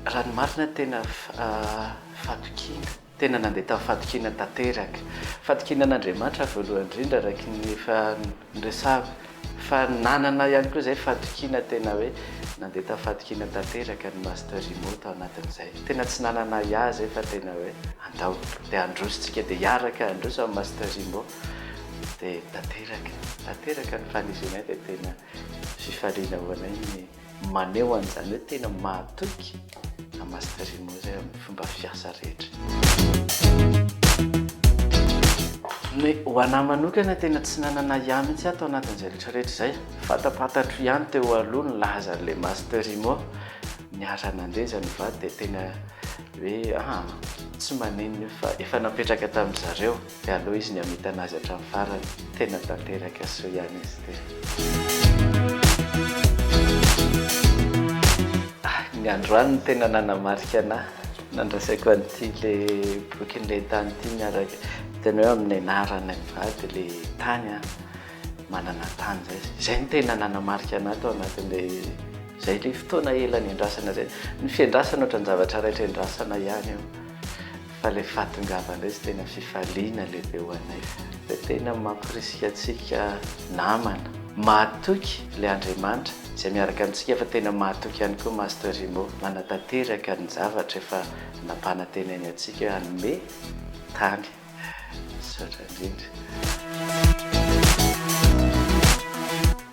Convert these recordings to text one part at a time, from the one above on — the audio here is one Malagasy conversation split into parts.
Raha ny marina tena fatokiana, tena nandeha tamin'ny fatokiana tanteraka. Fatokiana an'Andriamanitra voalohany indrindra araka ny efa niresahako fa nanana ihany koa izay fatokiana tena hoe nandeha tamin'ny fatokiana tanteraka ny Master Imo tao anatin'izay. Tena tsy nanana ahiahy izay fa tena hoe andao dia handroso tsika dia hiaraka handroso amin'ny Master Imo dia tanteraka, tanteraka ny fanirianay dia tena fifaliana ho anay ny maneho an'izany hoe tena mahatoky an'i Master Imo izay amin'ny fomba fiasa rehetra. Ny ho anà manokana tena tsy nanana ahiahy mihitsy aho tao anatin'izay rehetra rehetra izay. Fantapantatro ihany teo aloha ny lazan'ilay Master Imo. Niara-nandeha izahay mivady dia tena hoe aa tsy maninona io fa efa napetraka tamin-dry zareo. Dia aleo izy ny hamitana azy hatramin'ny farany. Tena tanteraka soa ihany izy ity. Ny androany no tena nanamarika anah nandraisako an'ity le bokin'ilay tany ity miaraka tena hoe amin'ny anaranay mivady le tany an, manana tany zay. Izay no tena nanamarika anah tao anatin'ilay izay le fotoana ela niandrasana izay. Ny fiandrasana ohatran'ny zavatra raitra iandrasana ihany io. Fa ilay fahatongavana indray izy tena fifaliana lehibe ho anay. Dia tena mampirisika antsika namana. Mahatoky ilay Andriamanitra izay miaraka amintsika fa tena mahatoky ihany koa Master Imo manatanteraka ny zavatra efa nampanantenainy antsika hoe hanome tany. Misaotra indrindra.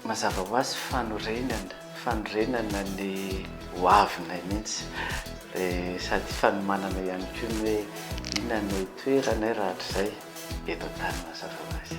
Mazava ho azy fanorenana. Fanorenana ny ho avinay mihitsy dia sady fanomanana ihany koa ny hoe inona no hitoeranay rahatrizay eto an-tany mazava ho azy.